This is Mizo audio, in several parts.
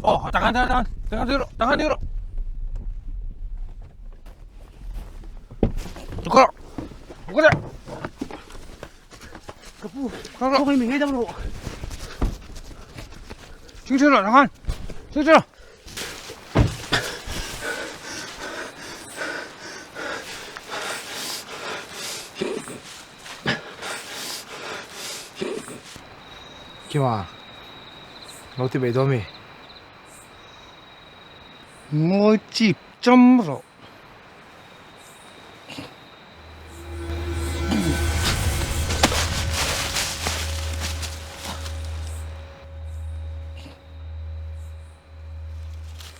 Oh, tangan, tangan, tangan. Tangan dulu, tangan dulu. Buka. Buka dah. Kapu, kau ni mingai dah bro. Sini sini tangan. Sini sini. Kima, lo ti bei dawn mi? Ngawi chip cham rawh.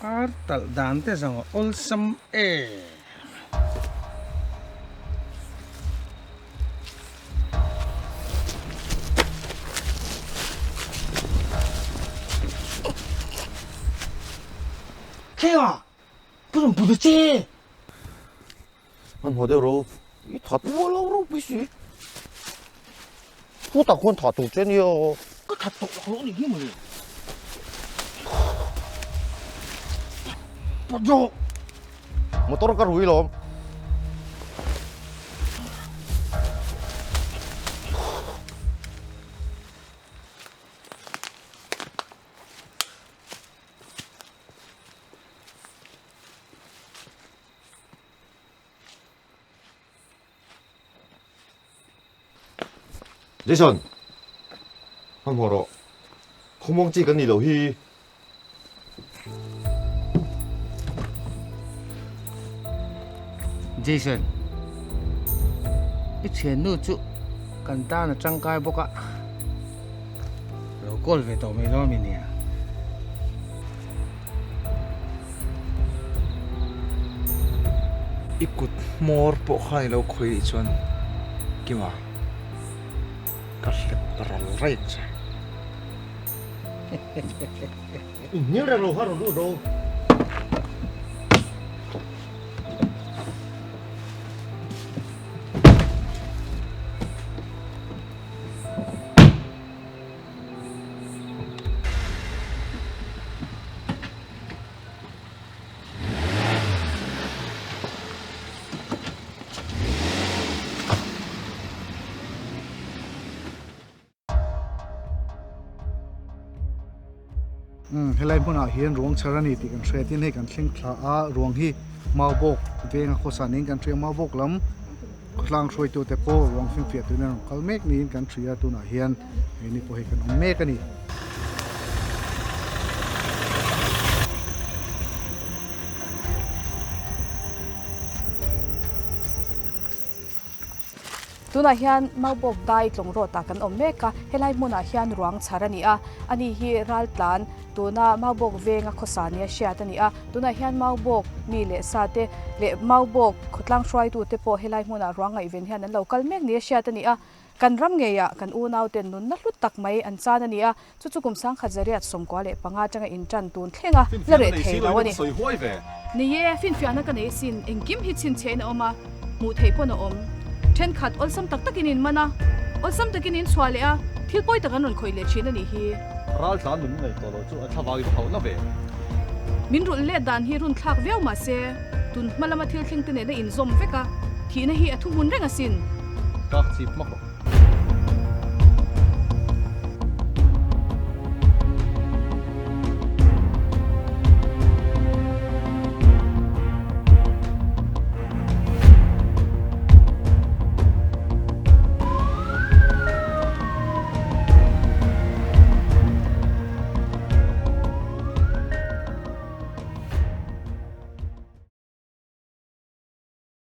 Ar talh dan te zawng a awlsam e. Khenga, ka rawn put a che. Hmanhmawh deuh ro, i that mual lo ropui si. Khutah khuan thah tur che nia aw. Ka that tawh lo anih hi mawle. Pawt zawk. Motor ka rui lawm. Jason, hmanhmawh rawh. Khawmuang chi kan nih loh hi. Jason, i thiannu chu kan tan a tangkai bawk a, lo call ve tawh mai dawn mi nia. I kut hmawr pawh khan i lo khawi leh chuan Kima ka hlep ral raih ang che. Inhnial reng lo khan rawn lut ro. Umm helai hmunah hian ruang chhar a ni tih kan hria tin hei kan thleng thla a ruang hi maubawk venga khawsa niin kan hria maubawk lam khawtlang hruaitute pawh ruang finfiah turin an rawn kal mek niin kan hria tunah hian hei ni pawh hi kan awm mek a ni. Tunah hian Maubawk dai tlawng rawtah kan awm mek a, helai hmunah hian ruang chhar a ni a, ani hi raltlan tuna Maubawk venga khawsa nia hriat a ni a, tunah hian Maubawk mi leh sa te leh Maubawk khawtlang hruaitu te pawh helai hmunah ruang ngaihven hian an lo kal mek nia hriat a ni a, kan ram ngeiah kan unau ten nunna hlut tak mai an chan a ni a, chu chu kum 1965 atanga intan tun thleng a la reh thei lo a ni. Ni e, finfiahna ka nei sin, engkim hi chhinchhiahin a awm a, hmuh theih pawn a awm. Thenkhat awlsam tak takin in man a, awlsam takin in chhuah leh a, thil pawi tak an rawn khawih leh thin a nih hi. Raltlan nun ngaih tawh loh chu a thlavang in hauh na ve. Min rulh let dan hi run thlak viau mah se, tun hma lama thil thleng te nena inzawm vek a, thihna hi a thuhmun reng asin. Ka chip hmak rawh.